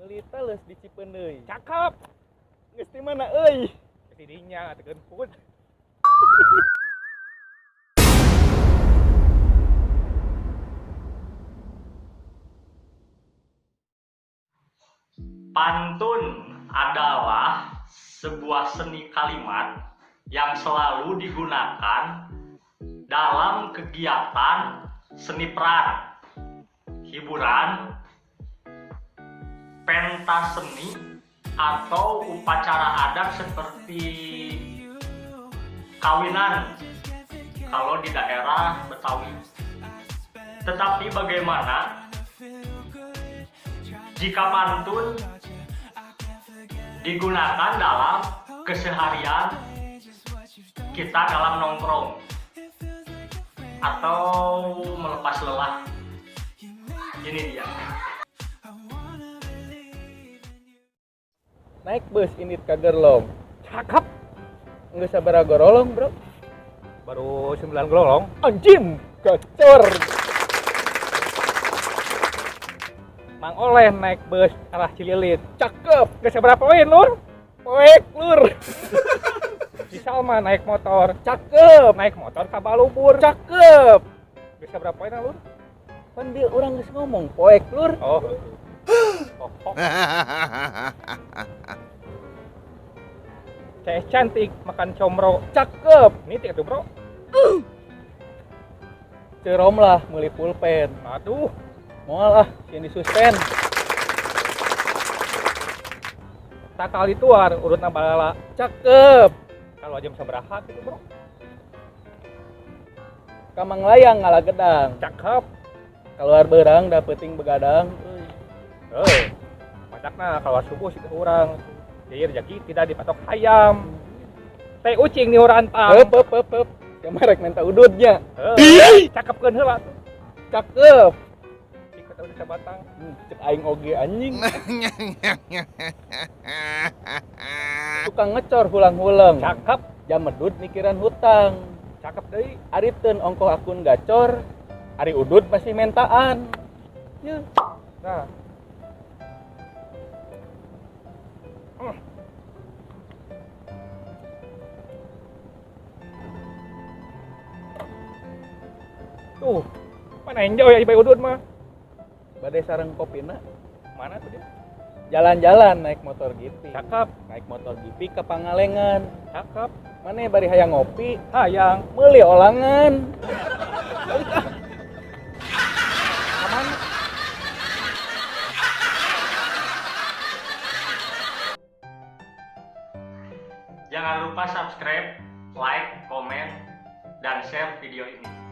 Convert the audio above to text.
Meuli taleus di Cipeundeuy. Cakep. Geus di mana euy? Di dinya atekeun pun. Pantun adalah sebuah seni kalimat yang selalu digunakan dalam kegiatan seni peran, hiburan, pentas seni, atau upacara adat seperti kawinan kalau di daerah Betawi. Tetapi bagaimana jika pantun digunakan dalam keseharian kita dalam nongkrong atau melepas lelah? Ini dia. Naik bus indit ka Gerlong. Cakep. Geus sabaraha gorolong, Bro? Baru 9 golong. Anjing, gacor. Mang Oleh naik bus arah Cililit. Cakep. Geus sabaraha poin, Lur? Poek, Lur. Si Salma naik motor. Cakep. Naik motor ka Balubur. Cakep. Geus sabaraha poin, Lur? Pan dia urang geus ngomong poek, Lur. Oh. Oh. Cewek cantik makan comro. Cakep. Nitik tuh, Bro. Cerom lah meuli pulpen. Aduh, moal ah sieun disuspend. Takal dituar urutna balala. Cakep. Kalau jam sabaraha gitu, Bro? Ka Manglayang ngala gedang. Cakep. Keluar beurang da peuting begadang. Heuh. Matakna keluar subuh sih urang. Jadi rezeki tidak dipatok ayam. Teh ucing di urantang. Heup heup heup heup. Sia mah rek minta udutnya. Heuh. Cakepkeun heula tuh. Cakep. Ikut udah sabatang. Cek aing oge anjing. Tukang ngecor hulang-hulang. Cakep. Jam medut mikiran hutang. Cakep deui. Ari teun ongkoh akun gacor, ari udut masih mentaan. Ya. Nah. Tuh, mana enjoy ya ibai udut mah. Badai sareng kopina. Mana tuh dia? Jalan-jalan naik motor GP. Cakep. Naik motor GP ke Pangalengan. Cakep. Mana bari hayang ngopi? Hayang. Meuli olangan. Balik ah. Aman. Jangan lupa subscribe, like, komen, dan share video ini.